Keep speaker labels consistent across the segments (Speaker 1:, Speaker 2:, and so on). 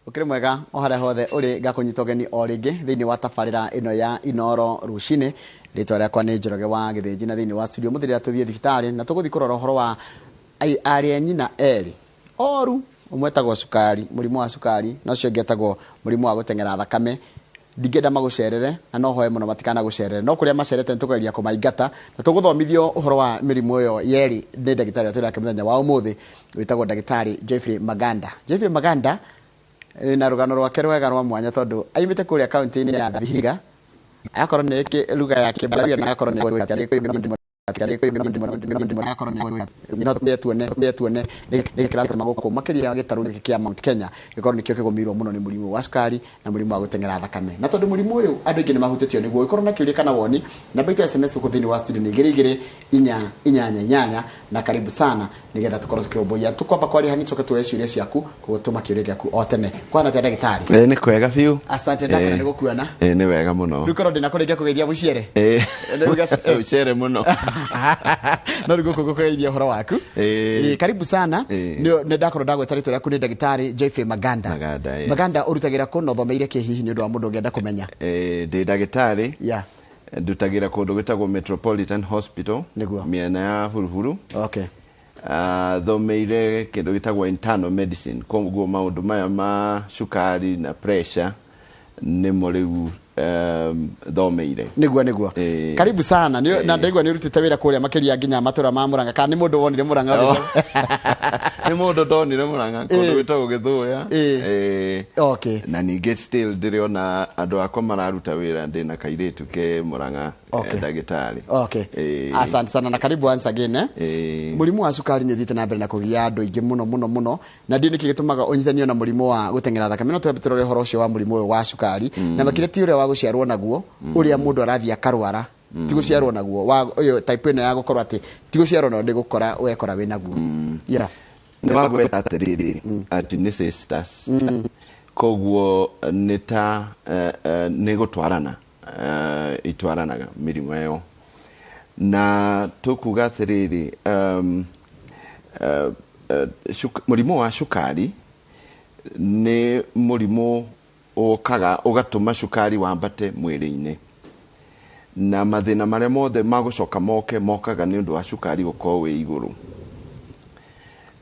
Speaker 1: Ũkĩrĩ mwega o harĩa hothe ũrĩ, ngakũnyita ũgeni o rĩngĩ thĩinĩ wa tabarĩra ĩno ya Inoro Rũcinĩ. Rĩtwa rĩakwa nĩ Njoroge wa Gĩthĩnji, na thĩinĩ wa studio mũthĩ rĩrĩa tũthiĩ thibitarĩ na tũgũthiĩ kũrora ũhoro wa arĩ a nyina erĩ oru, ũmwe etagwo cukari, mũrimũ wa cukari, na ũcio ũngĩ etagwo mũrimũ wa gũteng'era thakame. Ndingĩenda magũcerere na no hoe mũno matikanagũcerere, no kũrĩa macerete nĩ tũkũgeria kũmaingata, na tũgũthomithio ũhoro wa mĩrimũ ĩyo yerĩ nĩ ndagĩtarĩ ũrĩa twĩ nake mũthenya wa ũmũthĩ, wĩtagwo ndagĩtarĩ Geoffrey Maganda. Geoffrey Maganda na rũgano rwake rwega rwa mwanya, tondũ aimĩte kũrĩa kaunti-inĩ ya Vihiga, agakorwo nĩ lugha ya Kĩmbaruya, na agakorwo nĩ no tuone nĩ kĩratũma gũkũ makĩria gĩtarũ gĩkĩ kĩa Mount Kenya gĩkorwo nĩkĩo kĩgũmĩirwo mũno nĩ mũrimũ wa cukari na mũrimũ wa gũteng'era thakame. Na tondũ mũrimũ ũyũ andũ aingĩ nĩ mahutĩtio nĩguo, ũngĩkorwo na kĩũria kana woni, namba itũ ya SMS gũkũ thĩinĩ wa studio nĩ 22488, na karibu sana nĩgetha tũkorwo tũkĩrũmbũiya. Tũkwamba kwaria hanini, tũcoke tuoye ciũria ciaku, koguo tũma kĩũria gĩaku o tene. Kwana atĩa, ndagĩtarĩ?
Speaker 2: Ĩ, nĩ kwega biũ.
Speaker 1: Asante, ndakena nĩ gũkuona.
Speaker 2: Ĩ, nĩ wega mũno.
Speaker 1: Rĩu korwo ndĩna kũrĩkia kũgeithia mũciere.
Speaker 2: Ũcere mũno.
Speaker 1: No rĩu gũkũ gũkũgeithia ũhoro waku. Karibu sana. Nĩ ndakorwo ndagweta rĩtwa rĩaku nĩ ndagĩtarĩ Geoffrey Maganda.
Speaker 2: Maganda, yes.
Speaker 1: Maganda, ũrutagĩra kũ na ũthomeire kĩ, hihi nĩ ũndũ wa mũndũ ũngĩenda kũmenya?
Speaker 2: Ndĩ ndagĩtarĩ. Ndutagĩra kũndũ gwĩtagwo Metropolitan Hospital. Mĩena ya Buruburu. Thomeire kĩndũ gĩtagwo internal medicine, koguo maũndũ maya ma cukari na pressure nĩmo rĩu thomeire.
Speaker 1: Nĩguo. Karibu sana. Na ndaigua nĩ ũrutĩte wĩra kũrĩa makĩria nginya matũra ma Murang'a, kana nĩ mũndũ wonire Murang'a?
Speaker 2: Oh. Nĩ mũndũ ndonire Murang'a, kũndũ gwĩtagwo Gĩthũya. Na ningĩ still ndĩrĩ andũ akwa mararuta wĩra, ndĩna kairĩtu ke Murang'a, ndagĩtarĩ.
Speaker 1: Asante sana na karibu once again, eh. Mũrimũ wa cukari nĩ ũthiĩte na mbere na kũgia andũ aingĩ mũno mũno mũno, na ndiũ nĩkĩ gĩtũmaga ũnyithanio na mũrimũ wa gũteng'era thakame. No twambe tũrore ũhoro ũcio wa mũrimũ ũyũ wa cukari, na makĩria ti ũrĩa wa gũciarwo naguo, ũrĩa mũndũ arathiĩ akarwara, ti gũciarwo naguo, wa ũyũ type ĩno ya gũkorwo atĩ ti gũciarwo naguo, nĩ gũkora wekora wĩ naguo.
Speaker 2: Nĩ wagweta atĩrĩrĩ atĩ nĩ sisters, koguo nĩ ta nĩ gũtwarana, itwaranaga mĩrimũ ĩyo, na tũkuga atĩrĩrĩ, mũrimũ wa cukari nĩ mũrimũ ũkaga ũgatũma cukari wambate mwĩrĩ-inĩ, na mathĩna marĩa mothe magũcoka moke mokaga nĩ ũndũ wa cukari gũkorwo wĩ igũrũ.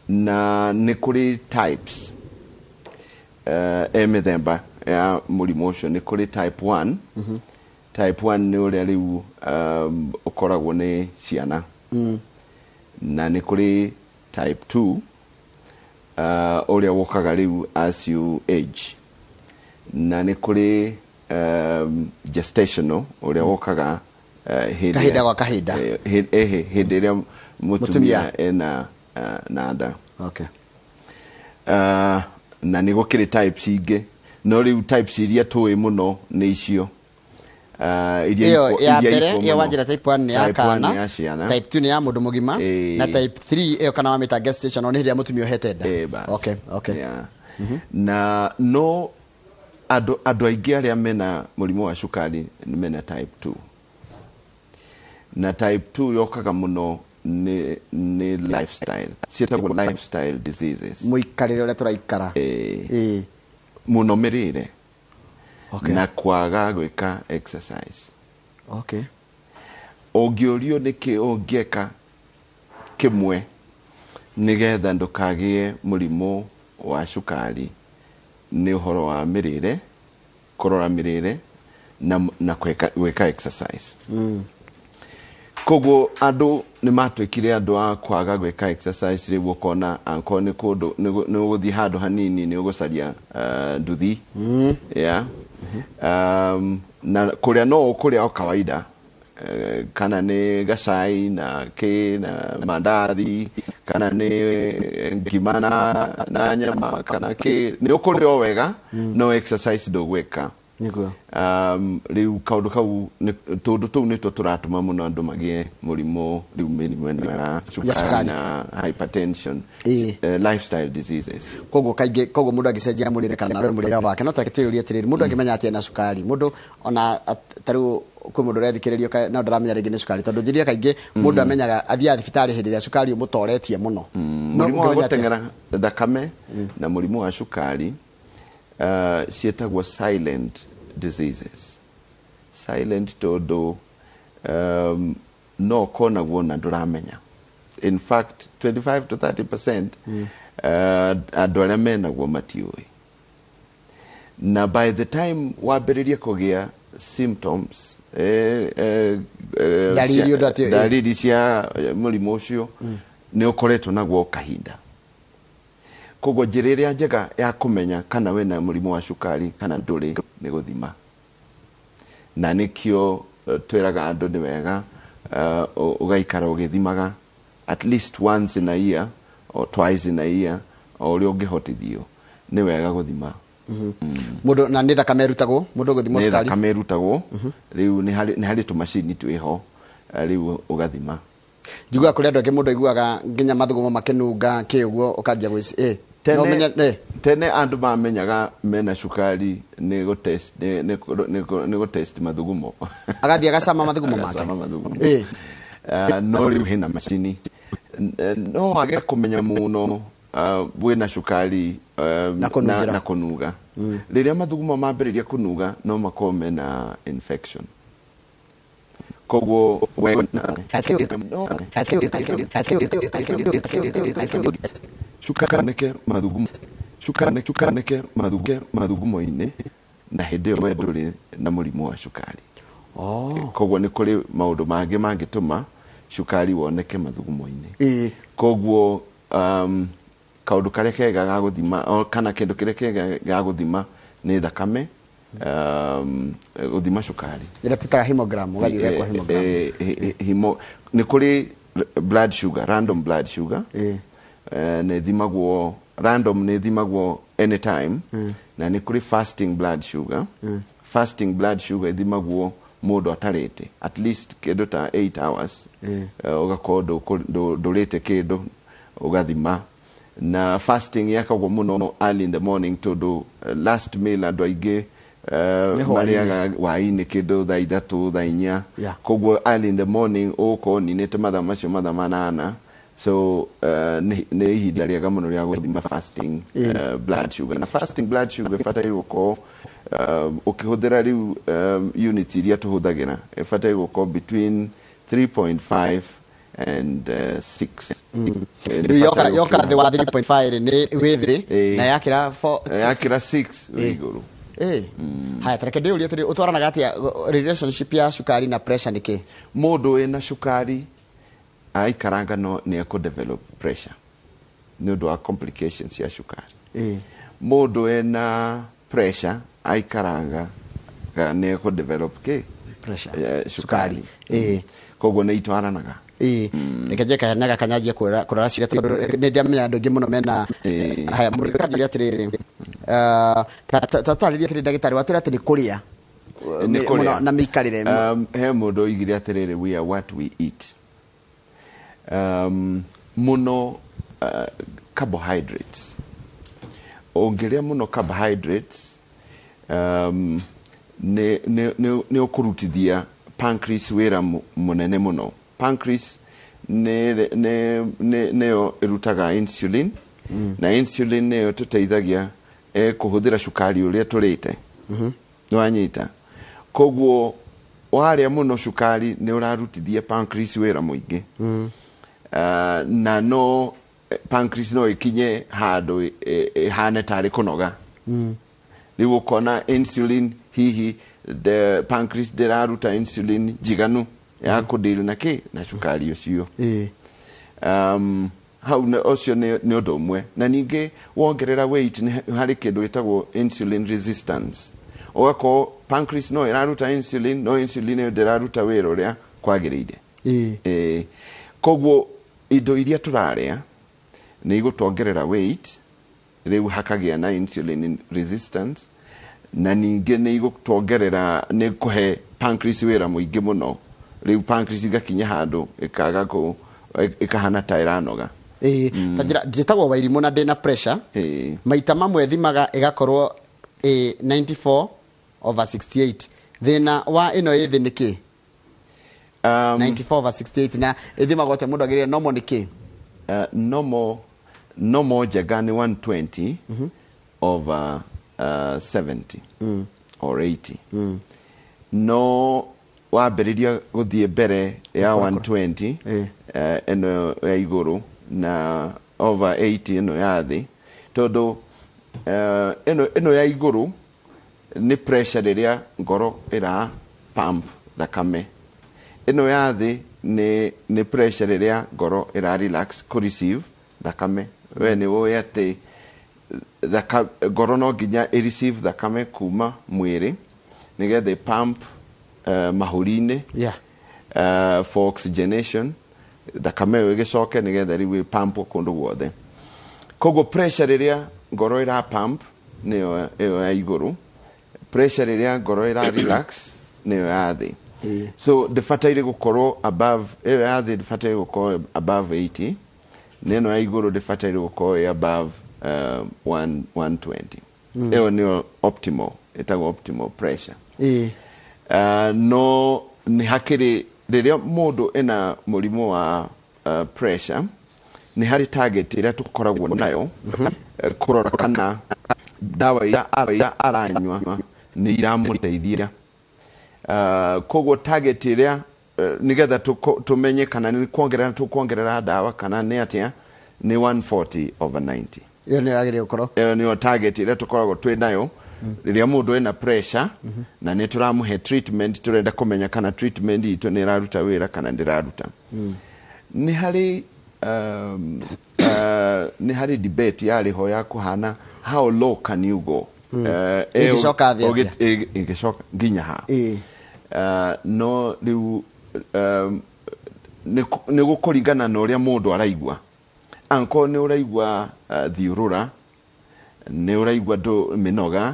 Speaker 2: Na nĩ kũrĩ types, mĩthemba ya mũrimũ ũcio. Nĩ kũrĩ type 1. Type 1 nĩ ũrĩa rĩu ũkoragwo nĩ ciana, na nĩ kũrĩ type 2, ũrĩa wokaga rĩu as you age, na nĩ kũrĩ gestational, ũrĩa wokaga hĩndĩ
Speaker 1: Kahinda gwa kahinda.
Speaker 2: Hĩndĩ ĩrĩa mũtumia
Speaker 1: Mũtumia.
Speaker 2: ena na nda. Na nĩ gũkĩrĩ types ingĩ, no rĩu types iria tũĩ mũno nĩ icio iria
Speaker 1: Ĩyo ya
Speaker 2: iria
Speaker 1: mbere
Speaker 2: ikuo
Speaker 1: ĩyo
Speaker 2: mũno.
Speaker 1: wanjĩra type 1 nĩ ya
Speaker 2: Type 1
Speaker 1: kana
Speaker 2: nĩ ya ciana.
Speaker 1: Type 2 nĩ ya mũndũ mũgima, na type 3 ĩyo kana wamĩta gestational nĩ hĩndĩ ĩrĩa mũtumia ũhete nda.
Speaker 2: Bas.
Speaker 1: Okay.
Speaker 2: Yeah. Na no andũ aingĩ arĩa mena mũrimũ wa cukari mena type 2, na type 2 yokaga mũno nĩ lifestyle, ciĩtagwo lifestyle diseases.
Speaker 1: Mũikarĩre ũrĩa tũraikara.
Speaker 2: Mũno mĩrĩre na kwaga gwĩka exercise. Ũngĩũrio nĩkĩ ũngĩeka kĩmwe nĩgetha ndũkagĩe mũrimũ wa cukari, nĩ ũhoro wa mĩrĩre, kũrora mĩrĩre na gwĩka exercise. Koguo andũ nĩ matuĩkire andũ a kwaga gwĩka exercise. Rĩu ũkona angĩkorwo nĩ kũndũ nĩ ũgũthiĩ handũ hanini, nĩ ũgũcaria nduthi, yeah. Na kũrĩa no ũkũrĩa o kawaida, kana nĩ gacai na kĩ na mandathi, kana nĩ ngima na nyama, kana kĩ, nĩ ũkũrĩa o wega, no exercise ndũgwĩka. Rĩu kaũndũ kau tũndũ tũu nĩtwo tũratũma mũno andũ magĩe mũrimũ, rĩu mĩrimũ ĩno ya cukari
Speaker 1: cukari.
Speaker 2: Na hypertension, lifestyle diseases.
Speaker 1: Koguo kaingĩ, koguo mũndũ angĩcenjia mũrĩre kana arore mũrĩre wake, no tareke twĩyũrie atĩrĩrĩ, mũndũ angĩmenya atĩ ena cukari, mũndũ ona ta rĩu kwĩ mũndũ ũrethikĩrĩrio no ndaramenya rĩngĩ nĩ cukari, tondũ njĩrire kaingĩ mũndũ amenyaga athiaga thibitarĩ hĩndĩ ĩrĩa cukari ũmũtoretie mũno. No
Speaker 2: Mũrimũ wa
Speaker 1: ũngĩmenya atĩa?
Speaker 2: gũteng'era thakame na mũrimũ wa cukari. Ciĩtagwo silent diseases. Silent tondũ no ũkorwo naguo na ndũramenya. In fact, 25 to 30% andũ arĩa menaguo matiũĩ, na by the time wambĩrĩrie kũgĩa symptoms,
Speaker 1: Ndariri ũndũ atĩ-
Speaker 2: ndariri cia mũrimũ ũcio, nĩ ũkoretwo naguo kahinda. Koguo njĩra ĩrĩa njega ya kũmenya kana wĩna mũrimũ wa cukari kana ndũrĩ nĩ gũthima. Na nĩkĩo twĩraga andũ nĩ wega ũgaikara ũgĩthimaga at least once in a year or twice in a year, o ũrĩa ũngĩhotithio, nĩ wega gũthima.
Speaker 1: Mũndũ na nĩ thakame ĩrutagwo mũndũ gũthimwo
Speaker 2: Nĩ
Speaker 1: cukari?
Speaker 2: Thakame ĩrutagwo. Rĩu nĩ harĩ tũmacini twĩho, rĩu ũgathima.
Speaker 1: Njiguaga kũrĩ andũ angĩ mũndũ aiguaga nginya mathugumo makĩnunga kĩ ũguo, ũkanjia gwĩci
Speaker 2: Tene,
Speaker 1: no ũmenye.
Speaker 2: Tene andũ mamenyaga mena cukari nĩ gũtest nĩ gũtest mathugumo.
Speaker 1: Agathiĩ agacama mathugumo make.
Speaker 2: Agacama mathugumo. No rĩu hena macini. No wage kũmenya mũno wĩna cukari
Speaker 1: Na kũnungĩra.
Speaker 2: Na kũnuga. Rĩrĩa mathugumo mambĩrĩria kũnuga, no makorwo mena infection. Koguo cukari neke mathugumo, cukari neke mathugumo-inĩ, na hĩndĩ ĩyo we ndũrĩ na mũrimũ wa cukari. Koguo nĩ kũrĩ maũndũ mangĩ mangĩtũma cukari woneke mathugumo-inĩ. Koguo kaũndũ karĩa kega ga gũthima kana kĩndũ kĩrĩa kĩega ga gũthima nĩ thakame, gũthima cukari.
Speaker 1: Ĩrĩa tũtaga hemogram, ũgathiĩ ũgekwo hemogram.
Speaker 2: Nĩ kũrĩ blood sugar, random blood sugar. Nĩ ĩthimagwo random, nĩ ĩthimagwo anytime, na nĩ kũrĩ fasting blood sugar. Fasting blood sugar ĩthimagwo mũndũ atarĩte at least kĩndũ ta 8 hours, ũgakorwo ndũrĩte kĩndũ, ũgathima. Na fasting yakagwo mũno early in the morning, tondũ last meal andũ aingĩ
Speaker 1: Nĩ hwaĩ-inĩ.
Speaker 2: Marĩaga hwaĩ-inĩ kĩndũ thaa 3, thaa 4. Koguo early in the morning ũgũkorwo ninĩte mathaa macio, mathaa 8. So nĩ ihinda rĩega mũno rĩa gũthima fasting blood sugar. Na fasting blood sugar ĩbataire gũkorwo, ũkĩhũthĩra rĩu units iria tũhũthagĩra, ĩbataire gũkorwo between 3.5 and 6.
Speaker 1: Rĩu yoka thĩ wa 3.5 nĩ wĩ thĩ, na yakĩra 4?
Speaker 2: Yakĩra 6 wĩ igũrũ.
Speaker 1: Haya, tareke ndĩũrie atĩrĩ, ũtwaranaga atĩa relationship ya cukari na pressure nĩ kĩ?
Speaker 2: Mũndũ wĩna cukari aikaranga no nĩ ekũ develop pressure nĩ ũndũ wa complications cia cukari. Mũndũ wĩna pressure aikaranga nĩ ekũ develop kĩ?
Speaker 1: Pressure.
Speaker 2: Cukari. Koguo nĩ itwaranaga.
Speaker 1: Ĩĩ, reke njeke naga kanyanjie kũrora ciũria, tondũ nĩ ndiamenya andũ aingĩ mũno mena. Haya, mũndũ kanjũria atĩrĩrĩ, ta tarĩria atĩrĩ, ndagĩtarĩ, watwĩra atĩ nĩ kũrĩa
Speaker 2: Nĩ kũrĩa.
Speaker 1: Mũno na mĩikarĩre.
Speaker 2: He mũndũ oigire atĩrĩrĩ, "We are what we eat." Mũno carbohydrates. Ũngĩrĩa mũno carbohydrates, nĩ ũkũrutithia pancreas wĩra mũnene mũno. Pancreas nĩyo ĩrutaga insulin, na insulin nĩyo tũteithagia kũhũthĩra cukari ũrĩa tũrĩte. Nĩwanyita? Koguo warĩa mũno cukari, nĩ ũrarutithia pancreas wĩra mũingĩ. Na no pancreas no ĩkinye handũ ĩhane tarĩ kũnoga. Rĩu ũkona insulin, hihi the pancreas ndĩraruta insulin njiganu ya kũdeal na kĩ, na cukari ũcio. Hau ũcio nĩ ũndũ ũmwe. Na ningĩ wongerera weight, nĩ harĩ kĩndũ gĩtagwo insulin resistance, ũgakorwo pancreas no ĩraruta insulin, no insulin ĩyo ndĩraruta wĩra ũrĩa kwagĩrĩire. Koguo indo iria tũrarĩa nĩ igũtuongerera weight, rĩu hakagĩa na insulin resistance, na ningĩ nĩ igũtuongerera, nĩ kũhe pancreas wĩra mũingĩ mũno. Rĩu pancreas igakinya handũ ĩkaga kũ ĩkahana ta ĩranoga.
Speaker 1: Ĩĩ, ta njĩra, njĩtagwo Wairimũ na ndĩna pressure. Maita mamwe thimaga ĩgakorwo 94 over 68. Thĩna wa ĩno ĩ thĩ nĩ kĩ? 94 over 68 na ĩthimagwo atĩa? Mũndũ agĩrĩire normal nĩ kĩ?
Speaker 2: Normal njega nĩ 120 over 70 or 80, no wambĩrĩria gũthiĩ mbere ya 120 ĩno ya igũrũ na over 80 ĩno ya thĩ, tondũ ĩno ya igũrũ nĩ pressure rĩrĩa ngoro ĩra pump thakame, ĩno ya thĩ nĩ pressure rĩrĩa ngoro ĩra relax kũ receive thakame. We nĩ ũĩ atĩ ngoro no nginya ĩ receive thakame kuma mwĩrĩ nĩgetha ĩ pump mahũri-inĩ for oxygenation, thakame ĩyo ĩgĩcoke nĩgetha rĩu ĩ pump kũndũ guothe. Koguo pressure rĩrĩa ngoro ĩra pump nĩyo ĩyo ya igũrũ, pressure rĩrĩa ngoro ĩra relax nĩyo ya thĩ. So ndĩbataire gũkorwo above, ĩyo ya thĩ ndĩbataire gũkorwo above 80, na ĩno ya igũrũ ndĩbataire gũkorwo ĩ above 120. Ĩyo nĩyo optimal, ĩtagwo optimal pressure. No nĩ hakĩrĩ rĩrĩa mũndũ ena mũrimũ wa pressure, nĩ harĩ target ĩrĩa tũkoragwo nayo kũrora kana ndawa iria aranyua nĩ iramũteithia. Koguo target ĩrĩa nĩgetha tũmenye kana nĩ kuongerera tũkuongerera ndawa kana nĩ atĩa, nĩ 140 over 90.
Speaker 1: Ĩyo nĩyo yagĩrĩire gũkorwo.
Speaker 2: Ĩyo nĩyo target ĩrĩa tũkoragwo twĩ nayo rĩrĩa mũndũ ena pressure na nĩ tũramũhe treatment, tũrenda kũmenya kana treatment itũ nĩ ĩraruta wĩra kana ndĩraruta. Nĩ harĩ nĩ harĩ debate yarĩ ho ya kũhana how low can you go.
Speaker 1: Ĩngĩcoka thĩ atĩa?
Speaker 2: Ĩngĩcoka nginya ha? No rĩu nĩ gũkũringana na ũrĩa mũndũ araigua. Angĩkorwo nĩ ũraigua thiũrũra, nĩ ũraigua mĩnoga,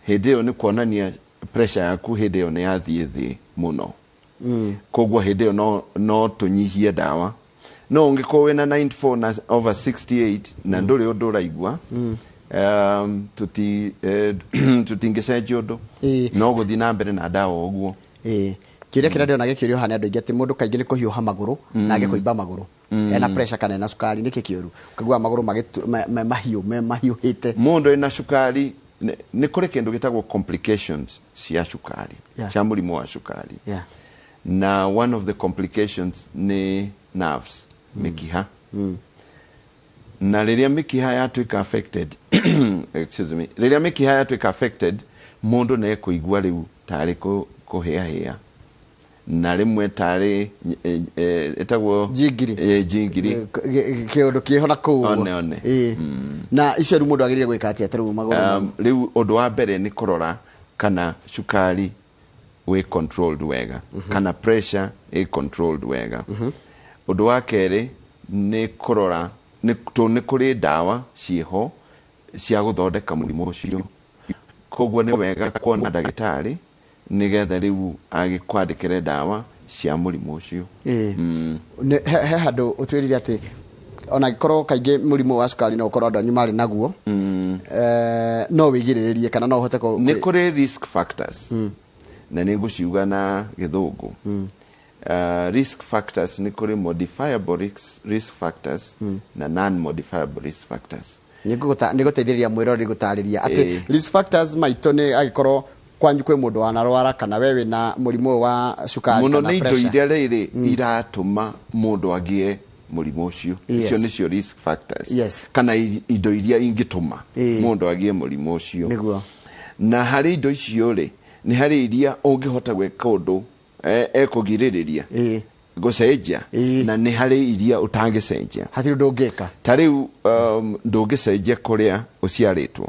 Speaker 2: hĩndĩ ĩyo nĩ kuonania pressure yaku hĩndĩ ĩyo nĩ yathiĩ thĩ mũno. Koguo hĩndĩ ĩyo no tũnyihie ndawa. No ũngĩkorwo wĩna 94 na over 68 na ndũrĩ ũndũ ũraigua, tũtingĩcenjia ũndũ. No gũthiĩ na mbere na ndawa ũguo.
Speaker 1: Kĩũria kĩrĩa ndĩrona gĩkĩũrio haha nĩ andũ aingĩ atĩ mũndũ kaingĩ nĩ kũhiũha magũrũ na age kũimba magũrũ. Ena pressure kana ena cukari, nĩkĩ kĩũru? Ũkaigua magũrũ mahiũ, me mahiũhĩte.
Speaker 2: Mũndũ ena cukari, nĩ kũrĩ kĩndũ gĩtagwo complications cia cukari, cia mũrimũ wa cukari. Na one of the complications nĩ nerves, mĩkiha. Na rĩrĩa mĩkiha yatuĩka affected, excuse me, rĩrĩa mĩkiha yatuĩka affected, mũndũ nĩ ekũigua rĩu tarĩ kũhĩahĩa. Na rĩmwe tarĩ ĩtagwo
Speaker 1: Njingiri.
Speaker 2: Njingiri.
Speaker 1: Kĩũndũ kĩho na kũu ũguo.
Speaker 2: One, one.
Speaker 1: Na icio rĩu mũndũ agĩrĩire gwĩka atĩa ta rĩu magũrũ?
Speaker 2: Rĩu ũndũ wa mbere nĩ kũrora kana cukari wĩ controlled wega, kana pressure ĩ controlled wega. Ũndũ wa kerĩ nĩ kũrora nĩ kũrĩ ndawa ciĩho cia gũthondeka mũrimũ ũcio. Koguo nĩ wega kuona ndagĩtarĩ nĩgetha rĩu agĩkwandĩkĩre ndawa cia mũrimũ ũcio.
Speaker 1: He handũ ũtwĩrire atĩ ona angĩkorwo kaingĩ mũrimũ wa cukari no ũkorwo andũ anyu marĩ naguo, no wĩgirĩrĩrie kana no ũhote
Speaker 2: Nĩ kũrĩ risk factors. Na nĩ ngũciuga na gĩthũngũ. Risk factors nĩ kũrĩ modifiable risk factors na non-modifiable risk factors.
Speaker 1: Nĩ ngũteithĩrĩria mwĩrori gũtarĩria atĩ risk factors maitũ nĩ angĩkorwo kwanyu kwĩ mũndũ wanarwara kana we wĩna mũrimũ ũyũ wa cukari
Speaker 2: Mũno
Speaker 1: kana
Speaker 2: nĩ indo
Speaker 1: pressure.
Speaker 2: iria rĩrĩ iratũma mũndũ agĩe mũrimũ ũcio. Icio nĩcio risk factors. Kana indo iria ingĩtũma mũndũ agĩe mũrimũ ũcio. Na harĩ indo icio rĩ, nĩ harĩ iria ũngĩhota gwĩka ũndũ ekũgirĩrĩria gũcenjia, na nĩ harĩ iria ũtangĩcenjia.
Speaker 1: Hatirĩ ũndũ ũngĩka.
Speaker 2: Ta rĩu, ndũngĩcenjia kũrĩa ũciarĩtwo,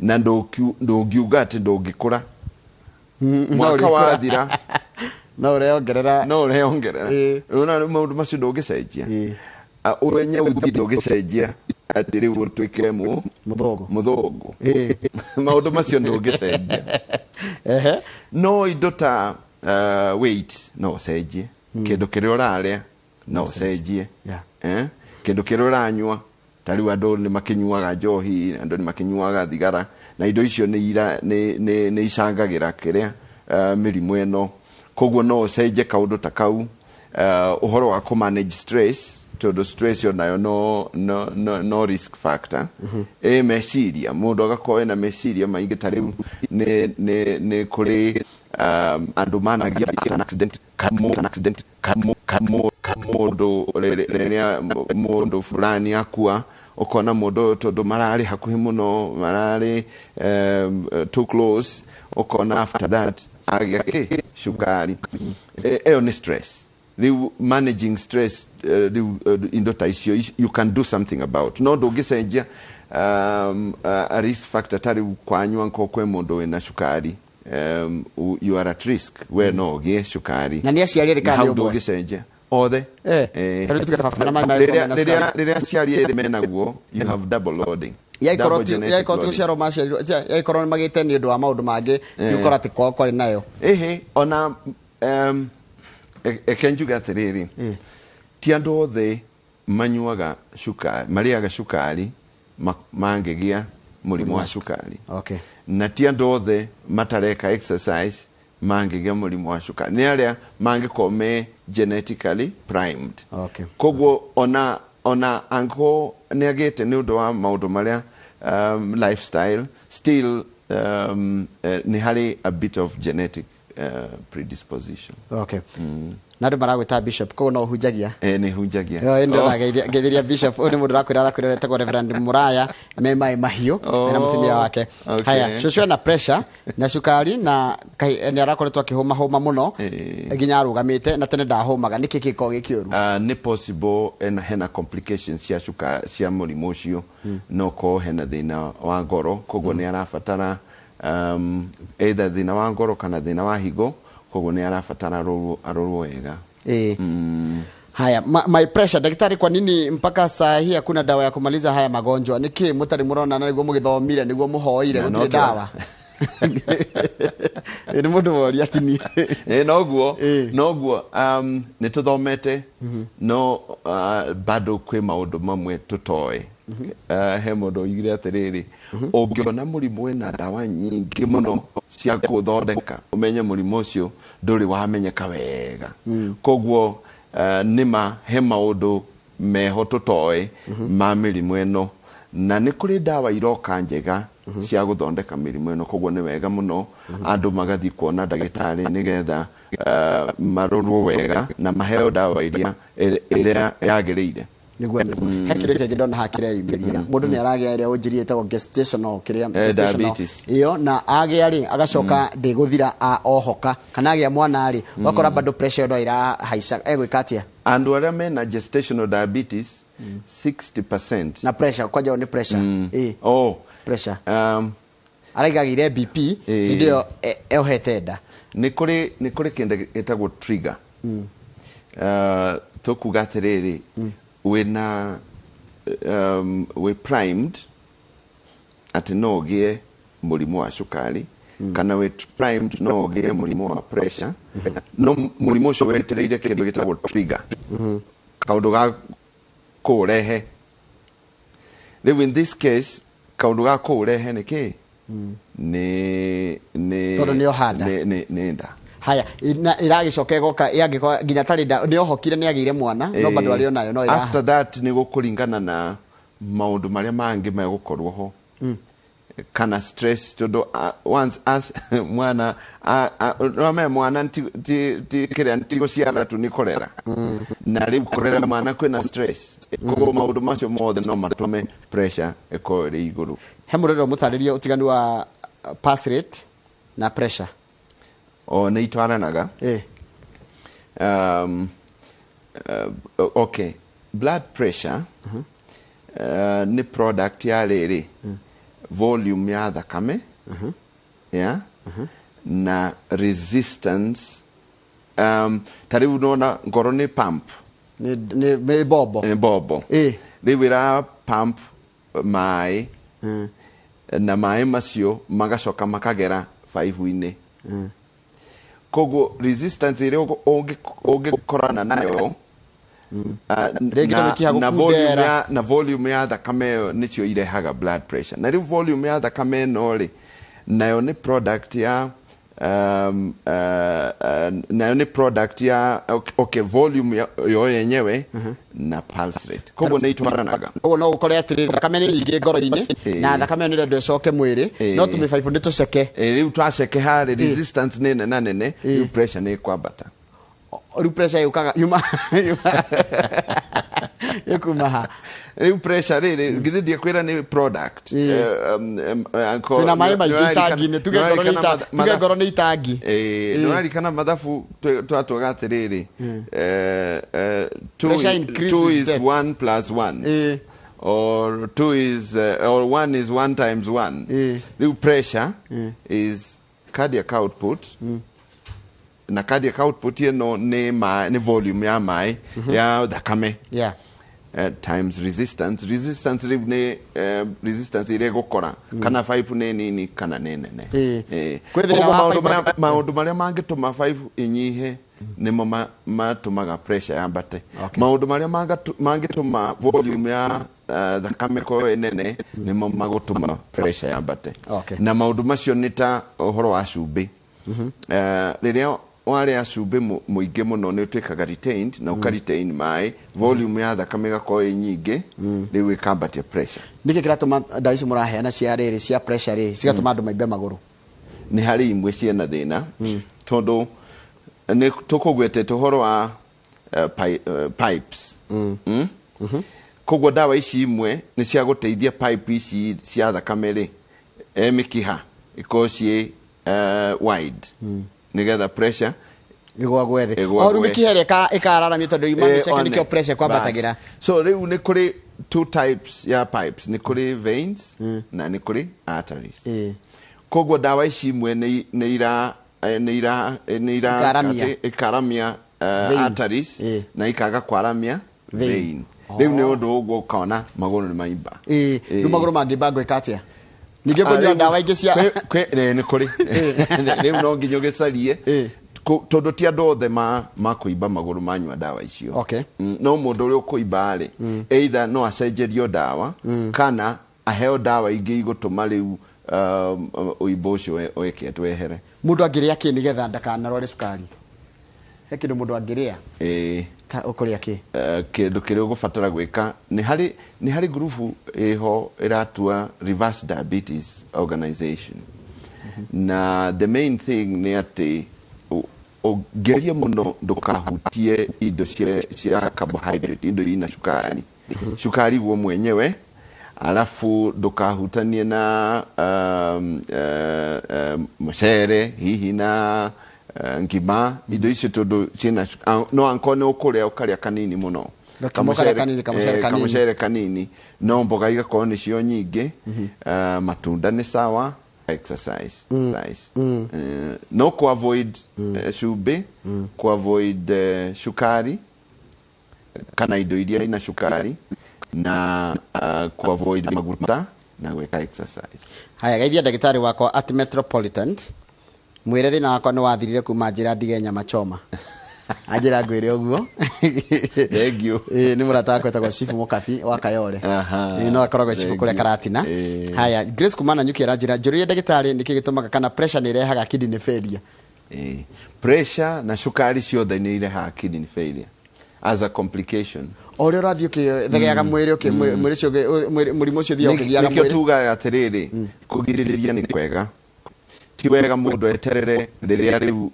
Speaker 2: na ndũngiuga atĩ ndũngĩkũra. Mwaka
Speaker 1: No ũrĩkũra.
Speaker 2: wathira.
Speaker 1: No ũreongerera.
Speaker 2: No ũreongerera. Ũrona rĩu maũndũ macio ndũngĩcenjia. Ũmenye ũthiĩ ndũngĩcenjia atĩ rĩu ũtuĩke
Speaker 1: Mũthũngũ.
Speaker 2: mũthũngũ. Maũndũ macio ndũngĩcenjia. No indo ta weight no ũcenjie. Kĩndũ kĩrĩa ũrarĩa no ũcenjie. Kĩndũ kĩrĩa ũranyua, ta rĩu andũ nĩ makĩnyuaga njohi, andũ nĩ makĩnyuaga thigara, na indo icio nĩ icangagĩra kĩrĩa mĩrimũ ĩno. Koguo no ũcenjie kaũndũ ta kau. Ũhoro wa kũ manage stress, Tondũ stress onayo no risk factor. Ĩ meciria, mũndũ agakorwo ena meciria maingĩ. Ta rĩu nĩ kũrĩ andũ managia an accident, an accident, mũndũ rĩrĩa mũndũ fulani akua, ũkona mũndũ ũyũ tondũ mararĩ hakuhĩ mũno, mararĩ too close, ũkona after that agĩa kĩ cukari. Ĩyo nĩ stress. Rĩu managing stress, rĩu indo ta icio you can do something about, no ndũngĩcenjia a risk factor. Ta rĩu kwanyu angĩkorwo kwĩ mũndũ wĩna cukari, you are at risk, we no ũgĩe cukari.
Speaker 1: Na nĩ aciari erĩ kana
Speaker 2: hau
Speaker 1: nĩ ũmwe?
Speaker 2: Ndũngĩcenjia othe.
Speaker 1: Tondũ tuge baba na mami mena cukari.
Speaker 2: Rĩrĩa aciari erĩ menaguo, you have double loading.
Speaker 1: Yaikorwo
Speaker 2: Double genetic
Speaker 1: yaikorwo ti
Speaker 2: loading.
Speaker 1: gũciarwo maciarirwo, yaikorwo nĩ magĩte nĩ ũndũ wa maũndũ mangĩ, ti gũkorwo atĩ kwao kwarĩ nayo.
Speaker 2: Ĩhĩ, ona eke njuge atĩrĩrĩ, ti andũ othe manyuaga cukari, marĩaga cukari mangĩgĩa mũrimũ wa cukari. Na ti andũ othe matareka exercise mangĩgĩa mũrimũ wa cukari, nĩ arĩa mangĩkorwo me genetically primed. Koguo ona angĩkorwo nĩ agĩte nĩ ũndũ wa maũndũ marĩa lifestyle, still nĩ harĩ a bit of genetic predisposition.
Speaker 1: Okay. Na andũ maragwĩta bishop, koguo no ũhunjagia?
Speaker 2: Nĩ hunjagia.
Speaker 1: Yo, ĩĩ, ngeithĩria bishop. Ũyũ nĩ mũndũ ũrakwĩra etagwo Reverend Muraya me maĩ mahiũ mena mũtumia wake. Haya, cũcũ ena pressure na cukari na nĩ arakoretwo akĩhũma hũma mũno nginya arũgamĩte, na tene ndahũmaga. Nĩkĩ kĩkoragwo gĩ kĩũru?
Speaker 2: Nĩ possible ena hena complications cia cuka, cia mũrimũ ũcio. No korwo hena thĩna wa ngoro, koguo nĩ arabatara either thĩna wa ngoro kana thĩna wa higo, koguo nĩ arabatara arorwo wega.
Speaker 1: Ĩĩ. Haya, my pressure, daktari, kwa nini mpaka saa hii hakuna dawa ya kumaliza haya magonjwa? Nĩkĩ mũtarĩ mũrona na nĩguo mũgĩthomire, nĩguo mũhoire,
Speaker 2: Na
Speaker 1: gũtirĩ
Speaker 2: no
Speaker 1: ndawa? Ĩ, nĩ mũndũ woria tini.
Speaker 2: Ĩ, noguo. Noguo nĩ tũthomete, no bado kwĩ maũndũ mamwe tũtoĩ. He mũndũ oigire atĩrĩrĩ, ũngĩona mũrimũ wĩna ndawa nyingĩ mũno cia kũthondeka, ũmenye mũrimũ ũcio ndũrĩ wamenyeka wega. Koguo nĩma he maũndũ meho tũtoĩ ma mĩrimũ ĩno, na nĩ kũrĩ ndawa iroka njega cia gũthondeka mĩrimũ ĩno. Koguo nĩ wega mũno andũ magathiĩ kuona ndagĩtarĩ nĩgetha marorwo wega na maheo ndawa iria ĩrĩa yagĩrĩire.
Speaker 1: Nĩguo he kĩndũ kĩngĩ ndona haha kĩreyumĩria, mũndũ nĩ aragĩa ĩrĩa ũnjĩrie ĩtagwo gestational kĩrĩa, gestational
Speaker 2: diabetes.
Speaker 1: Ĩyo na agĩa rĩ, agacoka ndĩgũthira, ohoka kana agĩa mwana rĩ, ũgakora bado pressure ĩyo no ĩrahaica. Egwĩka atĩa?
Speaker 2: Andũ arĩa mena gestational diabetes, 60%
Speaker 1: Na pressure kwanja, ĩyo nĩ pressure. Ĩ.
Speaker 2: Oh.
Speaker 1: Pressure. Araigagĩire BP hĩndĩ ĩyo eohete nda.
Speaker 2: Nĩ kũrĩ kĩndũ gĩtagwo trigger. Tũkuga atĩrĩrĩ, wĩna wĩ primed atĩ no ũgĩe mũrimũ wa cukari, kana wĩ primed no ũgĩe mũrimũ wa pressure, no mũrimũ ũcio wetereire kĩndũ gĩtagwo trigger, kaũndũ ga kũũrehe. Rĩu in this case kaũndũ ga kũũrehe nĩ kĩ? Nĩ
Speaker 1: Tondũ nĩ oha nda.
Speaker 2: Nĩ nda.
Speaker 1: Haya, na ĩragĩcoka ĩgoka yangĩkorwo nginya tarĩ nda nĩ ohokire, nĩ agĩire mwana, no bado arĩ onayo no ĩraha.
Speaker 2: After that nĩ gũkũringana na maũndũ marĩa mangĩ megũkorwo ho kana stress, tondũ once as mwana no mwana ti kĩrĩa, ti gũciara tu, nĩ kũrera, na rĩu kũrera mwana kwĩna stress, koguo maũndũ macio mothe no matũme pressure ĩkorwo ĩrĩ igũrũ.
Speaker 1: He mũrĩro mũtarĩrie ũtiganu wa pulse rate na pressure.
Speaker 2: O nĩ itwaranaga. Okay, blood pressure nĩ product ya rĩrĩ volume ya thakame, yeah? Na resistance, ta rĩu nona ngoro nĩ pump.
Speaker 1: Nĩ bombo.
Speaker 2: Nĩ bombo. Rĩu ĩra pump maĩ, na maĩ macio magacoka makagera baibũ-inĩ. Koguo resistance ĩrĩa ũngĩkorana nayo
Speaker 1: Rĩngĩ ta mĩkiha
Speaker 2: na volume
Speaker 1: gũkundera.
Speaker 2: Na volume ya thakame ĩyo nĩcio irehaga blood pressure. Na rĩu volume ya thakame ĩno rĩ, nayo nĩ product ya Nayo nĩ product ya okay, volume yo yenyewe na pulse rate, koguo nĩ itwaranaga.
Speaker 1: Ũguo no ũkore atĩrĩrĩ, thakame nĩ nyingĩ ngoro-inĩ na thakame ĩyo nĩrenda ĩcoke mwĩrĩ, no tũmĩbaibũ nĩ tũceke.
Speaker 2: Rĩu twaceke harĩ resistance nĩ nene nene, rĩu pressure nĩ ĩkwambata.
Speaker 1: Rĩu pressure yũkaga yuma ĩkuma ha?
Speaker 2: Rĩu pressure rĩrĩ, githĩ ndiakwĩra nĩ product?
Speaker 1: Twĩna maĩ maingĩ itangi-inĩ, tuge ngoro nĩ tuge ngoro nĩ itangi.
Speaker 2: Nĩ ũrarikana mathabu twatwaga atĩrĩrĩ,
Speaker 1: Pressure increases
Speaker 2: two is
Speaker 1: death.
Speaker 2: one plus one or two is or one is one times one. Rĩu pressure is cardiac output, na cardiac output ĩno nĩ volume ya maĩ ya thakame times resistance. Resistance rĩu nĩ resistance ĩrĩa ĩgũkora kana pipe nĩ nini kana nĩ nene.
Speaker 1: Kwĩ thĩna
Speaker 2: Koguo
Speaker 1: wa
Speaker 2: maũndũ
Speaker 1: pipe-
Speaker 2: maũndũ marĩa mangĩtũma pipe ĩnyihe nĩmo matũmaga pressure yambate. Maũndũ marĩa mangĩtũma volume ya thakame ĩkorwo ĩ nene nĩmo magũtũma pressure yambate. Na maũndũ macio nĩ ta ũhoro wa cumbĩ. Rĩrĩa warĩa cumbĩ mũingĩ mũno, nĩ ũtuĩkaga retained na ũka retain maĩ, volume ya thakame ĩgakorwo ĩ nyingĩ, rĩu ĩkambatia pressure.
Speaker 1: Nĩkĩ kĩratũma ndawa ici mũraheana cia rĩrĩ, cia pressure rĩ, cigatũma andũ maimbe magũrũ?
Speaker 2: Nĩ harĩ imwe ciĩna thĩna, tondũ nĩ tũkũgwetete ũhoro wa pipes. Koguo ndawa ici imwe nĩ cia gũteithia pipe ici cia thakame rĩ, mĩkiha ikorwo ciĩ wide nĩgetha pressure
Speaker 1: ĩgwagwe thĩ.
Speaker 2: Ĩgwagwe.
Speaker 1: O rĩu mĩkiha ĩrĩa ĩkararamio tondũ yuma mĩceke,
Speaker 2: one.
Speaker 1: nĩkĩo pressure kwambatagĩra.
Speaker 2: Bas. So rĩu nĩ kũrĩ two types ya pipes, nĩ kũrĩ veins na nĩ kũrĩ arteries. Koguo ndawa ici imwe nĩ ira nĩ ira nĩ ira
Speaker 1: Ikaramia.
Speaker 2: Ikaramia
Speaker 1: Vein.
Speaker 2: arteries na ikaga kwaramia
Speaker 1: vein.
Speaker 2: Vein. Rĩu nĩ ũndũ ũguo ũkona magũrũ nĩ maimba.
Speaker 1: Rĩu magũrũ mangĩmba ngwĩka atĩa? Ningĩ kũnyua ndawa ingĩ cia
Speaker 2: Nĩ kũrĩ rĩu no nginya ũgĩcarie, tondũ ti andũ othe makũimba magũrũ manyua ndawa icio. No mũndũ ũrĩa ũkũimba rĩ, either no acenjerio ndawa kana aheo ndawa ingĩ igũtũma rĩu ũimbo ũcio wĩke wehere.
Speaker 1: Mũndũ angĩrĩa kĩ nĩgetha ndakanarware cukari? He kĩndũ mũndũ angĩrĩa?
Speaker 2: Ĩĩ.
Speaker 1: Ta ũkũrĩa kĩ?
Speaker 2: Kĩndũ kĩrĩa ũgũbatara gwĩka, nĩ harĩ ngurubu ĩho ĩratua Reverse Diabetes Organization, na the main thing nĩ atĩ ũgerie mũno ndũkahutie indo cia carbohydrate, indo ina cukari, cukari guo mwenyewe, alafu ndũkahutanie na mũcere hihi na ngima, indo icio, tondũ ciĩna no ankorwo nĩ ũkũrĩa, ũkarĩa kanini mũno.
Speaker 1: Gakimo karĩa kanini, kamũcere kanini.
Speaker 2: Kamũcere kanini, no mboga igakorwo nĩcio nyingĩ, matunda nĩ sawa, exercise. Exercise. No ku avoid cumbĩ, ku avoid cukari kana indo iria ina cukari, na ku avoid maguta na gwĩka exercise.
Speaker 1: Haya, geithia ndagĩtarĩ wakwa at Metropolitan, mwĩre thĩna wakwa nĩ wathirire kuma njĩra ndige nyama choma. Anjĩra ngwĩre ũguo.
Speaker 2: Thank you.
Speaker 1: Ĩĩ, nĩ mũrata wakwa etagwo Chifu Mũkabi wa Kayole. Ĩĩ, no akoragwo chifu
Speaker 2: Thank
Speaker 1: kũrĩa
Speaker 2: you.
Speaker 1: Karatina. Haya, Grace kuma Nanyuki aranjĩra njũrĩrie ndagĩtarĩ nĩkĩ gĩtũmaga kana pressure nĩ ĩrehaga kidney failure.
Speaker 2: Pressure na cukari ciothe nĩ irehaga kidney failure as a complication.
Speaker 1: O ũrĩa ũrathiĩ ũkĩthegeaga mwĩrĩ mwĩrĩ ũcio mũrimũ ũcio ũthiaga ũkĩgiaga
Speaker 2: Nĩkĩo
Speaker 1: mwĩrĩ.
Speaker 2: Tugaga atĩrĩrĩ, kũgirĩrĩria nĩ kwega, ti wega mũndũ eterere rĩrĩa rĩu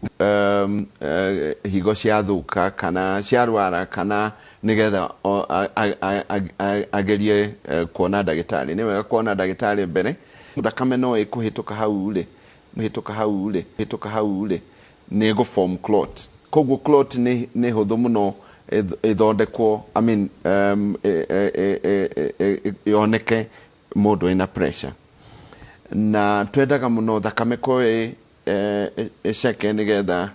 Speaker 2: higo ciathũka kana ciarwara kana nĩgetha agerie kuona ndagĩtarĩ. Nĩ wega kuona ndagĩtarĩ mbere. Thakame no ĩkũhĩtũka hau rĩ, hĩtũka hau rĩ, hĩtũka hau rĩ, nĩ ĩgũ form clot. Koguo clot nĩ hũthũ mũno ĩthondekwo, I mean, yoneke mũndũ ena pressure, na twendaga mũno thakame ko ĩceke nĩgetha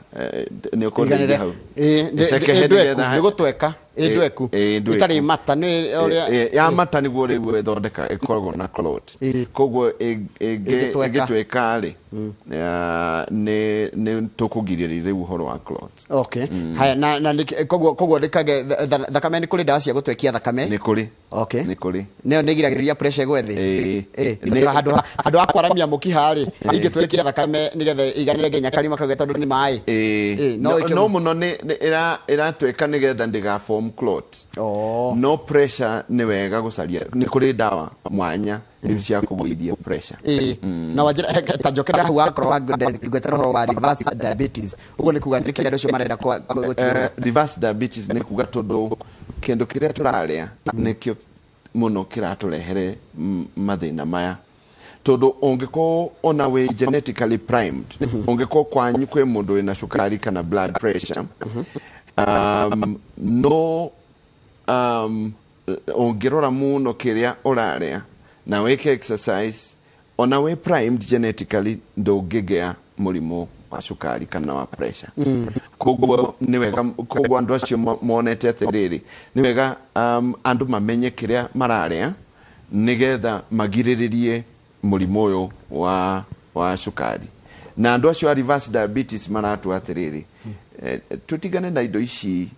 Speaker 2: nĩ ũkũndeithia
Speaker 1: Ĩiganĩre.
Speaker 2: hau.
Speaker 1: Ĩĩ,
Speaker 2: Ĩcekehe
Speaker 1: nĩ ndweku,
Speaker 2: nĩgetha
Speaker 1: nĩ gũtweka. Ĩ ndweku.
Speaker 2: Ĩ, ndweku.
Speaker 1: Ĩtarĩ mata nĩ ũrĩa.
Speaker 2: Ya mata nĩguo rĩu ĩthondeka ĩkoragwo na clot. Koguo
Speaker 1: Ĩngĩtweka.
Speaker 2: Ĩngĩtweka rĩ, nĩ tũkũgirĩrĩria rĩu ũhoro wa clot.
Speaker 1: Okay, haya, na koguo ndĩkage thakame, nĩ kũrĩ ndawa cia gũtwekia thakame?
Speaker 2: Nĩ kũrĩ.
Speaker 1: Okay.
Speaker 2: Nĩ kũrĩ.
Speaker 1: Nĩyo nĩ ĩgiragĩrĩria pressure ĩgwe thĩ?
Speaker 2: Ĩĩ.
Speaker 1: Handũ ha kwaramia mũkiha rĩ, ingĩtwekia thakame nĩgetha iganĩre nginya karima kau tondũ nĩ maĩ.
Speaker 2: Ĩĩ.
Speaker 1: No
Speaker 2: No, no mũno nĩ ĩratweka nĩgetha ndĩga form clot.
Speaker 1: Oh.
Speaker 2: No pressure nĩ wega gũcaria, nĩ kũrĩ ndawa mwanya rĩu cia kũgũithia pressure.
Speaker 1: Ĩĩ, na wanjĩra ta njokera hau wakorwo ngwetera ũhoro wa reverse diabetes, ũguo nĩ kuga atĩ kĩrĩa andũ acio marenda
Speaker 2: Reverse diabetes nĩ kuga tondũ kĩndũ kĩrĩa tũrarĩa nĩkĩo mũno kĩratũrehere mathĩna maya, tondũ ũngĩkorwo ona wĩ genetically primed, ũngĩkorwo kwanyu kwĩ mũndũ wĩna cukari kana blood pressure, no ũngĩrora mũno kĩrĩa ũrarĩa na wĩke exercise, ona wĩ primed genetically, ndũngĩgĩa mũrimũ wa cukari kana wa pressure. Koguo nĩ wega, koguo andũ acio monete atĩrĩrĩ, nĩ wega andũ mamenye kĩrĩa mararĩa nĩgetha magirĩrĩrie mũrimũ ũyũ wa cukari. Na andũ acio a reverse diabetes maratua atĩrĩrĩ, tũtigane na indo ici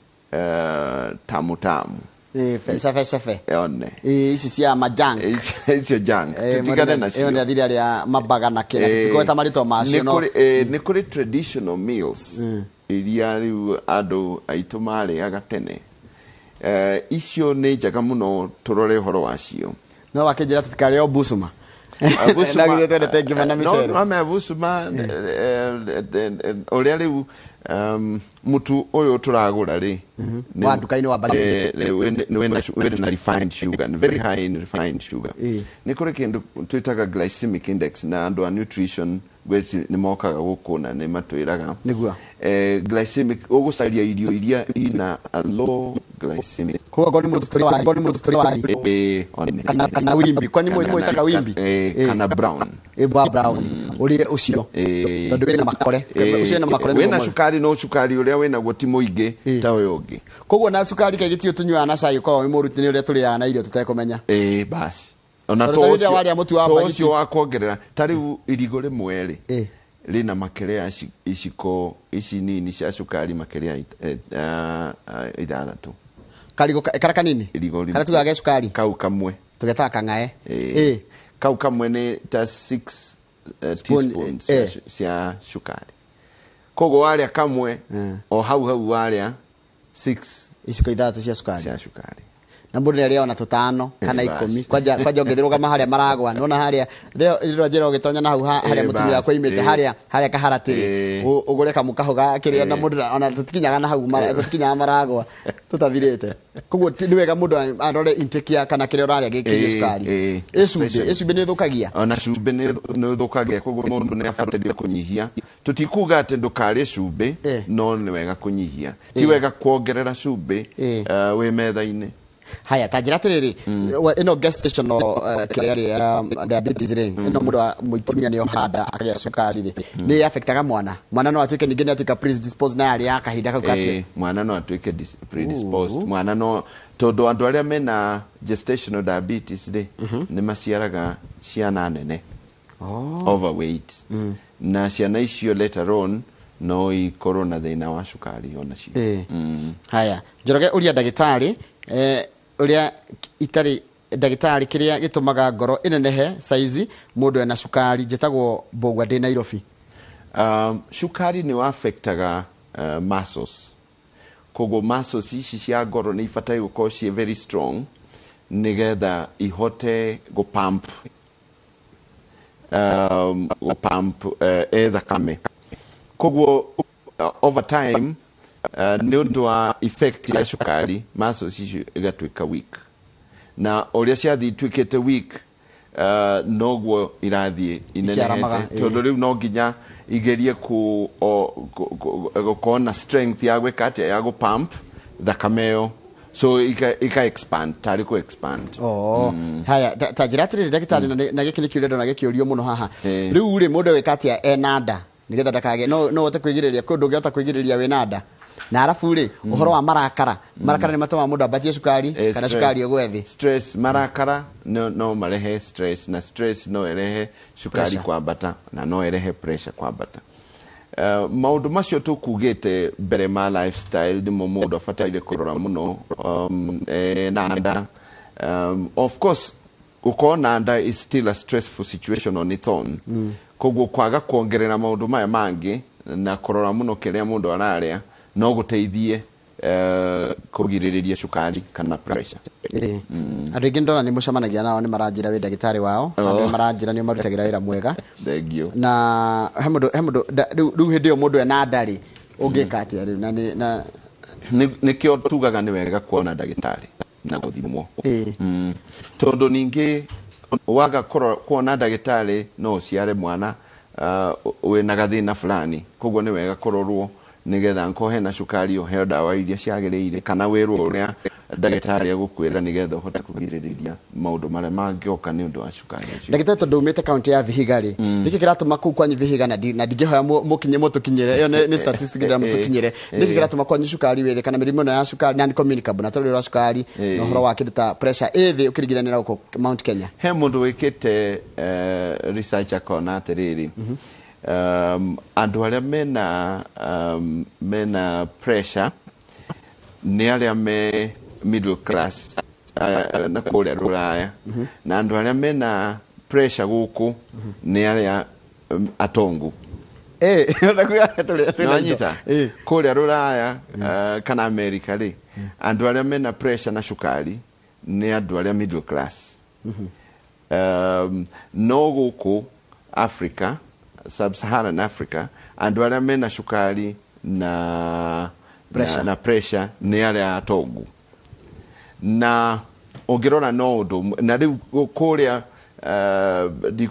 Speaker 2: tamu tamu.
Speaker 1: Ĩĩ, cebe cebe.
Speaker 2: One.
Speaker 1: Ĩĩ, ici cia majunk.
Speaker 2: Icio junk, tũtigane nacio.
Speaker 1: Ĩyo nĩ athiri arĩa mabaga na kĩra tũtigweta marĩtwa macio.
Speaker 2: Nĩ
Speaker 1: No
Speaker 2: nĩ kũrĩ traditional meals iria rĩu andũ aitũ marĩaga tene. Icio nĩ njega mũno, tũrore ũhoro wacio.
Speaker 1: No wakĩnjĩra tũtikarĩo busuma?
Speaker 2: Busuma-
Speaker 1: Na githĩ twendete ngima na
Speaker 2: No,
Speaker 1: mĩcere?
Speaker 2: no, me busuma, ũrĩa rĩu mũtu ũyũ tũragũra rĩ
Speaker 1: Wa nduka-inĩ wa Mbagithĩ.
Speaker 2: Nĩ wĩna refined sugar, very high in refined sugar. Nĩ kũrĩ kĩndũ twĩtaga glycemic index, na andũ a nutrition gweci nĩ mokaga gũkũ na nĩ matwĩraga.
Speaker 1: Nĩguo.
Speaker 2: Glycemic, ũgũcaria irio iria ina a low glycemic.
Speaker 1: Koguo akorwo nĩ mũtu tũrĩ wari, akorwo nĩ mũtu tũrĩ wari.
Speaker 2: One.
Speaker 1: Kana wimbi, kwanyu mwĩtaga wimbi?
Speaker 2: Kana brown.
Speaker 1: Wa brown ũrĩe ũcio tondũ wĩna makore, ũcio wĩna makore nĩguo
Speaker 2: wĩna
Speaker 1: mwega.
Speaker 2: Cukari, no cukari ũrĩa wĩnaguo ti mũingĩ ta ũyũ ũngĩ.
Speaker 1: Koguo na cukari kaingĩ tiyo tũnyuaga na cai ũkoragwo wĩ mũru, nĩ ũrĩa tũrĩaga na irio tũtekũmenya.
Speaker 2: Basi ona
Speaker 1: Tondũ
Speaker 2: to
Speaker 1: ta rĩrĩa
Speaker 2: ũcio
Speaker 1: warĩa mũtu wa
Speaker 2: to
Speaker 1: mbagiti.
Speaker 2: Ũcio wa kuongerera, ta rĩu irigũ rĩmwe rĩ, rĩna makĩrĩa ya iciko ici nini cia cukari, makĩrĩa 6.
Speaker 1: Karigũ karĩa kanini?
Speaker 2: Irigũ rĩmwe.
Speaker 1: Karĩa tugaga ge cukari?
Speaker 2: Kau kamwe.
Speaker 1: Tũgetaga kang'ae.
Speaker 2: Kau kamwe nĩ ta 6
Speaker 1: Spoon,
Speaker 2: teaspoons cia cukari. Koguo warĩa kamwe, o hau hau warĩa 6
Speaker 1: iciko 6 cia cukari.
Speaker 2: Cia cukari.
Speaker 1: Na mũndũ nĩ arĩaga ona tũtano kana
Speaker 2: Basi.
Speaker 1: 10, kwanja ũngĩthĩrũgama harĩa maragwa nona harĩa rĩrĩa njĩra ũgĩtonya na hau harĩa mũtumia wakwa oimĩte, harĩa kaharatĩ rĩ, ũgũre kamũkaho ga kĩrĩa na mũndũ ona tũtikinyaga na hau tũtikinyaga maragwa tũtathirĩte. Koguo nĩ wega mũndũ arore intake ya kana kĩrĩa ũrarĩa gĩkĩgie cukari. Ĩ cumbĩ?
Speaker 2: Especially.
Speaker 1: Ĩ cumbĩ nĩ ĩthũkagia?
Speaker 2: Ona cumbĩ nĩ ũthũkagia, koguo mũndũ nĩ abataire kũnyihia. Tũtikuga atĩ ndũkarĩe cumbĩ, no nĩ wega kũnyihia, ti wega kuongerera cumbĩ wĩ metha-inĩ.
Speaker 1: Haya, ta njĩra atĩrĩrĩ, ĩno gestational kĩrĩa rĩ, diabetes rĩ, ĩno mũndũ wa mũtumia nĩ ohanda akagĩa cukari rĩ, nĩ affectaga mwana? Mwana no atuĩke ningĩ nĩ atuĩka predisposed na yarĩ ya kahinda kau gatuĩka?
Speaker 2: Mwana no atuĩke predisposed. Mwana no, tondũ andũ arĩa mena gestational diabetes rĩ, nĩ maciaraga ciana nene, overweight, na ciana icio later on no ikorwo na thĩna wa cukari onacio.
Speaker 1: Haya, Njoroge, ũria ndagĩtarĩ, ũrĩa itarĩ ndagĩtarĩ, kĩrĩa gĩtũmaga ngoro ĩnenehe saizi mũndũ ena cukari? Njĩtagwo Mbũgua, ndĩ Nairobi.
Speaker 2: Cukari nĩ affectaga muscles, koguo muscles ici cia ngoro nĩ ibataire gũkorwo ciĩ very strong nĩgetha ihote gũpump thakame. Koguo over time, nĩ ũndũ wa effect ya cukari, muscles icio igatuĩka weak, na ũrĩa ciathiĩ ituĩkĩte weak, noguo irathiĩ
Speaker 1: Ikĩaramaga,
Speaker 2: inenehete, tondũ rĩu no nginya igerie gũkorwo na strength ya gwĩka atĩa, ya gũpump thakame ĩyo, so ika expand, tarĩ kũ expand.
Speaker 1: Oh. Haya, ta njĩra atĩrĩrĩ ndagĩtarĩ, na gĩkĩ nĩ kĩũria ndona gĩkĩũrio mũno haha. Rĩu rĩ, mũndũ egwĩka atĩa ena nda nĩgetha ndakagĩe, no ũhote kwĩgirĩrĩria? Kwĩ ũndũ ũngĩhota kwĩgirĩrĩria wĩna nda? Na arabu rĩ, ũhoro wa marakara, marakara nĩ matũmaga mũndũ ambatie cukari kana
Speaker 2: stress.
Speaker 1: Cukari ũgwe thĩ?
Speaker 2: Stress, marakara no marehe stress, na stress no ĩrehe cukari
Speaker 1: Pressure.
Speaker 2: kwambata, na no ĩrehe pressure kwambata. Maũndũ macio tũkugĩte mbere ma lifestyle nĩmo mũndũ abataire kũrora mũno, na nda. Of course, gũkorwo na nda is still a stressful situation on its own. Koguo kwaga kuongerera maũndũ maya mangĩ na kũrora mũno kĩrĩa mũndũ ararĩa no gũteithie kũgirĩrĩria cukari kana pressure.
Speaker 1: Ĩĩ. Andũ aingĩ ndona nĩ mũcemanagia nao nĩ maranjĩra wĩ ndagĩtarĩ wao. Andũ nĩ maranjĩra nĩ ũmarutagĩra wĩra mwega.
Speaker 2: Thank you.
Speaker 1: Na he mũndũ rĩu hĩndĩ ĩyo mũndũ ena nda rĩ, ũngĩka atĩa rĩu na nĩ na
Speaker 2: Nĩkĩo tugaga nĩ wega kuona ndagĩtarĩ na gũthimwo. Tondũ ningĩ waga kuona ndagĩtarĩ no ũciare mwana wĩna gathĩna fulani. Koguo nĩ wega kũrorwo nĩgetha nko hena cukari ũheo ndawa iria ciagĩrĩire, kana wĩrwo ũrĩa ndagĩtarĩ egũkwĩra nĩgetha ũhote kũgirĩrĩria maũndũ marĩa mangĩoka nĩ ũndũ wa cukari ũcio.
Speaker 1: Ndagĩtarĩ, tondũ umĩte kaunti ya Vihiga rĩ, nĩkĩ kĩratũma kũu kwanyu Vihiga, na ndingĩhoya mũkinye mũtũkinyĩre, ĩyo nĩ statistic ndĩra mũtũkinyĩre, nĩkĩ kĩratũma kwanyu cukari wĩ thĩ kana mĩrimũ ĩno ya cukari non communicable na tondũ wa cukari na ũhoro wa kĩndũ ta pressure ĩ thĩ ũkĩringithania na gũkũ Mount Kenya?
Speaker 2: He mũndũ wĩkĩte research akona atĩrĩrĩ, andũ arĩa mena pressure nĩ arĩa me middle class na kũrĩa rũraya, na andũ arĩa mena pressure gũkũ nĩ arĩa atongu.
Speaker 1: Ona twĩ na indo.
Speaker 2: Nĩwanyita? Kũrĩa rũraya kana America rĩ, andũ arĩa mena pressure na cukari nĩ andũ arĩa middle class, no gũkũ Africa, Sub-Saharan Africa, andũ arĩa mena cukari na
Speaker 1: Pressure.
Speaker 2: na pressure nĩ arĩa atongu. Na ũngĩrora no ũndũ ũmwe na rĩu kũrĩa,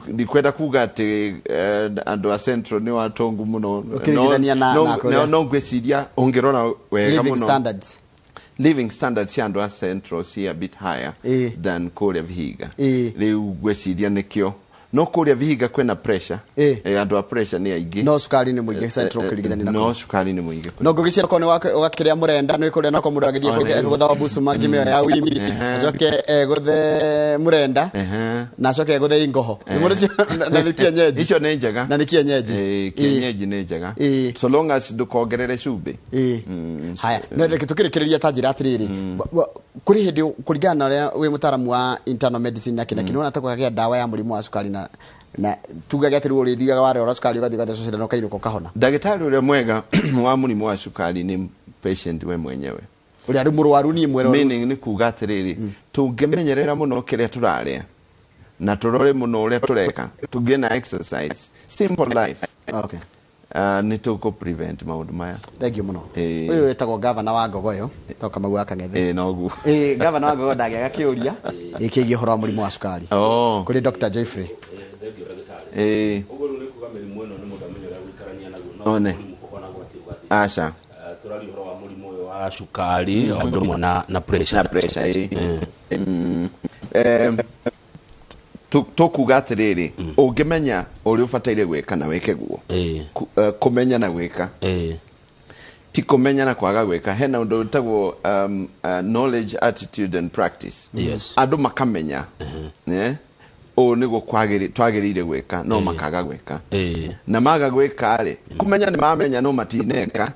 Speaker 2: ndikwenda kuga atĩ andũ a Central nĩ watongu mũno.
Speaker 1: Ũkĩringithania na kũrĩa.
Speaker 2: No ngwĩciria ũngĩrora wega
Speaker 1: living
Speaker 2: mũno
Speaker 1: standards,
Speaker 2: living standards cia andũ a Central ci a bit higher than kũrĩa Vihiga. Rĩu ngwĩciria nĩkĩo, no kũrĩa Vihiga kwĩna pressure. Andũ a pressure nĩ aingĩ.
Speaker 1: No cukari nĩ mũingĩ Central ũkĩringithania na
Speaker 2: no cukari nĩ mũingĩ.
Speaker 1: No ngũgĩciria okorwo nĩ ũgakĩrĩa mũrenda nĩ kũrĩa nako mũndũ agĩthiĩ gũtha bucuma ngima ĩyo ya wimi, acoke egũthe mũrenda na acoke egũthe ingoho. Nĩ mũndũ ũcio na nĩ kienyeji.
Speaker 2: Icio nĩ njega.
Speaker 1: Na nĩ kienyeji.
Speaker 2: Kienyeji nĩ njega so long as ndũkongerere cumbĩ.
Speaker 1: Haya, no reke tũkĩrĩkĩrĩria, ta njĩra atĩrĩrĩ, kũrĩ hĩndĩ, kũringana na ũrĩa wĩ mũtaaramu wa internal medicine na kĩna kĩ, nĩwona ta kũgĩa ndawa ya mũrimũ wa cukari na tugage atĩ rĩu ũrĩthiaga warora cukari ũgathiĩ ũgathecwo cindano ũkainũka ũkahona?
Speaker 2: Ndagĩtarĩ ũrĩa mwega wa mũrimũ wa cukari nĩ patient we mwenyewe.
Speaker 1: Ũrĩa arĩ mũrwaru niĩ mwene?
Speaker 2: Meaning nĩ kuga atĩrĩrĩ, tũngĩmenyerera mũno kĩrĩa tũrarĩa na tũrore mũno ũrĩa tũreka, tũgĩe na exercise, simple life, nĩ tũkũ prevent maũndũ maya.
Speaker 1: Thank you mũno. Ũyũ wĩtagwo gavana wa Ngogoyo, to Kamau wa Kang'ethe.
Speaker 2: Ĩĩ, noguo.
Speaker 1: Gavana wa Ngogoyo ndagĩaga kĩũria ĩkĩgiĩ ũhoro wa mũrimũ wa cukari kũrĩ Dr. Joyfrey.
Speaker 3: Thank you, ndagĩtarĩ. Ũguo rĩu nĩ kuga mĩrimũ ĩno nĩ mũndũ amenye ũrĩa gũikarania naguo, no
Speaker 2: One.
Speaker 3: mũrimũ ũhonagwo atĩ ũgathira?
Speaker 2: Aca.
Speaker 3: Tũraria ũhoro wa mũrimũ ũyũ wa cukari o ũndũ ũmwe na pressure.
Speaker 2: Na pressure, ĩĩ. Tũkuga atĩrĩrĩ, ũngĩmenya ũrĩa ũbataire gwĩka na wĩke guo, kũmenya na gwĩka, ti kũmenya na kwaga gwĩka. Hena ũndũ wĩtagwo knowledge, attitude and practice. Andũ makamenya ũũ nĩguo twagĩrĩire gwĩka, no makaga gwĩka. Na maga gwĩka rĩ, kũmenya nĩ mamenya no matineka,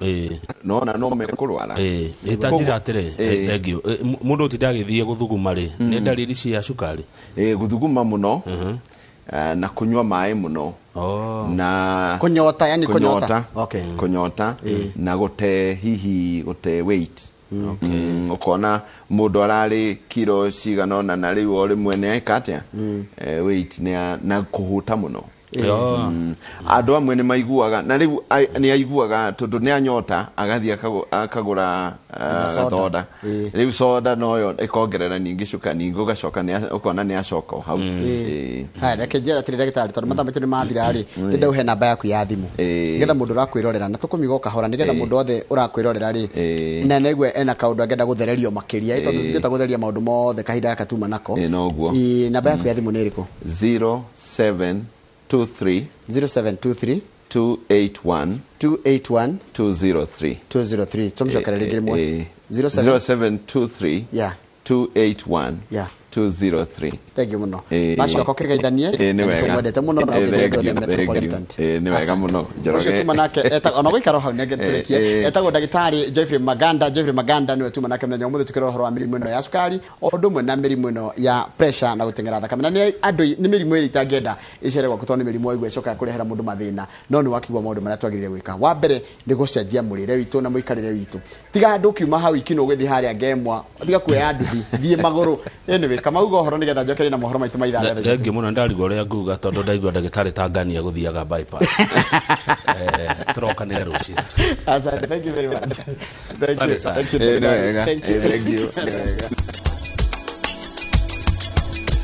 Speaker 2: nona no mekũrwara.
Speaker 3: Ĩ ta njĩra atĩrĩ, thank you. Mũndũ ũtinda agĩthiĩ gũthuguma rĩ, nĩ ndariri cia cukari?
Speaker 2: Gũthuguma mũno, na kũnyua maĩ mũno na
Speaker 1: Kũnyota, yani kũnyota.
Speaker 2: Kũnyota. Kũnyota na gũte, hihi gũte weight. Ũkona mũndũ ararĩ kiro cigana ũna na rĩu o rĩmwe nĩ eka atĩa, weight na kũhũta mũno. Andũ amwe nĩ maiguaga na rĩu nĩ aiguaga tondũ nĩ anyota, agathiĩ akagũra
Speaker 1: soda.
Speaker 2: Soda. Rĩu soda noyo ĩkongerera ningĩ cuka, ningĩ ũgacoka ũkona nĩ acoka o hau.
Speaker 1: Haya, reke njĩra atĩrĩ ndagĩtarĩ, tondũ mathaa maitũ nĩ mathira rĩ, ndĩrenda ũhe namba yaku ya thimũ nĩgetha mũndũ ũrakwĩrorera na tũkũmiga o kahora, nĩgetha mũndũ othe ũrakwĩrorera rĩ na nĩgue ena kaũndũ angĩenda gũthererio makĩria, tondũ tũtingĩhota gũtheria maũndũ mothe kahinda gaka tuma nako.
Speaker 2: Noguo.
Speaker 1: Namba yaku ya thimũ nĩ ĩrĩkũ?
Speaker 2: 0723
Speaker 1: 0723.
Speaker 2: 281
Speaker 1: 281
Speaker 2: 203.
Speaker 1: 203. Tũmĩcokere rĩngĩ rĩmwe. 07
Speaker 2: 0723
Speaker 1: Yeah.
Speaker 2: 281 203.
Speaker 1: Thank you muno.
Speaker 2: Macoka
Speaker 1: ũkĩgeithanie.
Speaker 2: Nĩ wega.
Speaker 1: Tũmwendete mũno na
Speaker 2: Thank
Speaker 1: ũkĩgeithia
Speaker 2: you,
Speaker 1: othe
Speaker 2: thank you.
Speaker 1: Metropolitan.
Speaker 2: Nĩ wega
Speaker 1: Asante.
Speaker 2: mũno, Njoroge.
Speaker 1: Ũcio tuma nake ona gũikara hau nĩngĩtũrĩkie. Etagwo ndagĩtarĩ Geoffrey Maganda. Geoffrey Maganda nĩwe tuma nake mũthenya wa ũmũthĩ tũkĩrora ũhoro wa mĩrimũ ĩno ya cukari o ũndũ ũmwe na mĩrimũ ĩno ya pressure na gũteng'era thakame. Na nĩ andũ nĩ mĩrimũ ĩrĩa itangĩenda ĩcere gwaku tondũ nĩ mĩrimũ waigua ĩcokaga kũrehera mũndũ mathĩna. No nĩ wakĩigua maũndũ marĩa twagĩrĩire gwĩka. Wa mbere nĩ gũcenjia mũrĩre witũ na mũikarĩre witũ. Tiga andũ ũkiuma hau ikino ũgĩthiĩ harĩa ngemwa, tiga kuoya nduthi, thiĩ magũrũ. Anyway, kamauga ũhoro nĩgetha njokerie na mohoro maitũ ma ithaa rĩa
Speaker 3: Thengiũ mũno. Ndarigwo ũrĩa nguga tondũ ndaigua ndagĩtarĩ Tangania gũthiaga bypass. Tũrokanĩre rũciũ.
Speaker 1: Asante, thank you very much. Thank you.
Speaker 3: Asante sana.
Speaker 1: Thank you.
Speaker 2: Nĩ wega.
Speaker 1: Thank you.
Speaker 2: Thank you. Nĩ wega.